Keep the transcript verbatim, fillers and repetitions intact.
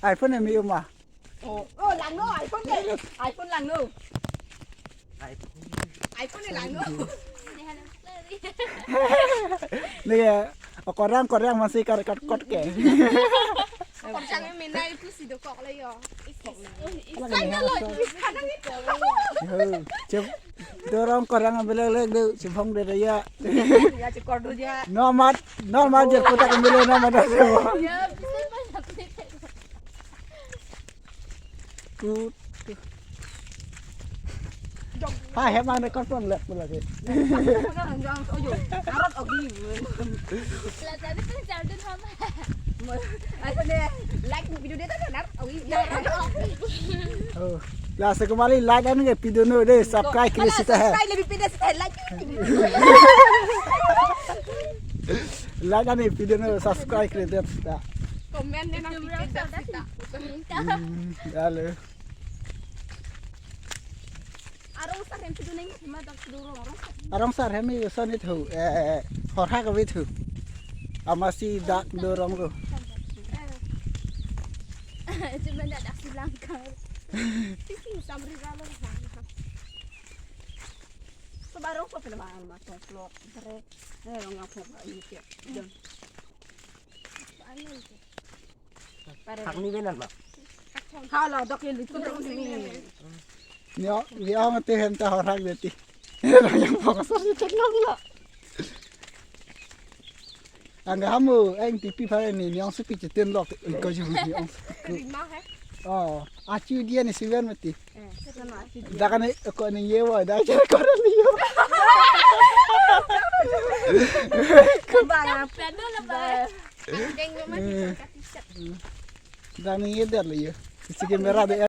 iPhone em ma? Oh, oh, langno, iPhone ke. iPhone langno. iPhone ni langno. Nih ya, korang-korang masih kar kat kot ke. Korang yang mina itu si dokok le yo. Lagi nih, kadang itu. Yo, cep, dorong korang ambil lagi deh, cebong deh ya. Ya, cekor dulu ya. Nomor, nomor jer kotak ambil nomor deh. Ya, bisa banyak. Tut. Ha, hem ang record pon lek pula ke. Arot ogi. Lata ni pun jaldun ham. Ayo ne, like video dia tadi, arot ogi. Oh. Lasi kembali like an ke video no deh, subscribe kris sita hai. Subscribe lebih pindah sita hai, like. Like an ke video no, subscribe kris sita. Comment dia nanti pindah sita. Hmm, ya lo. Arong sar hem pidun neng, hima dak pidun rong, arong sar. Arong sar hem i son it ho, eh, horhak avit ho. Amatsi dak dorong lo. Cuma dak dak si langkar. Sisi samri ralo. Sebarong ko pina ma ma tong klok. Sare. Eh, rong ngapok ini ke. Jom. Hak ni benan ma. Hala dak ini tu ni. Nyo, ni ang te hem ta horhak deti. Rong yang fokus di teknologi la. Ang hamu, ang tipi pare ni, ni ang supi cetin lok, ko jung ni ang supi. Lima hai. Oh, achu dia ni siwen mati. Eh, sana achu dia. Dak an ko ni ye wa, dak aja ko ni ye wa. Bang, apa tu lah bang? Deng rumah kita kasih set. Dak ni ye der le ye. Isi kamera de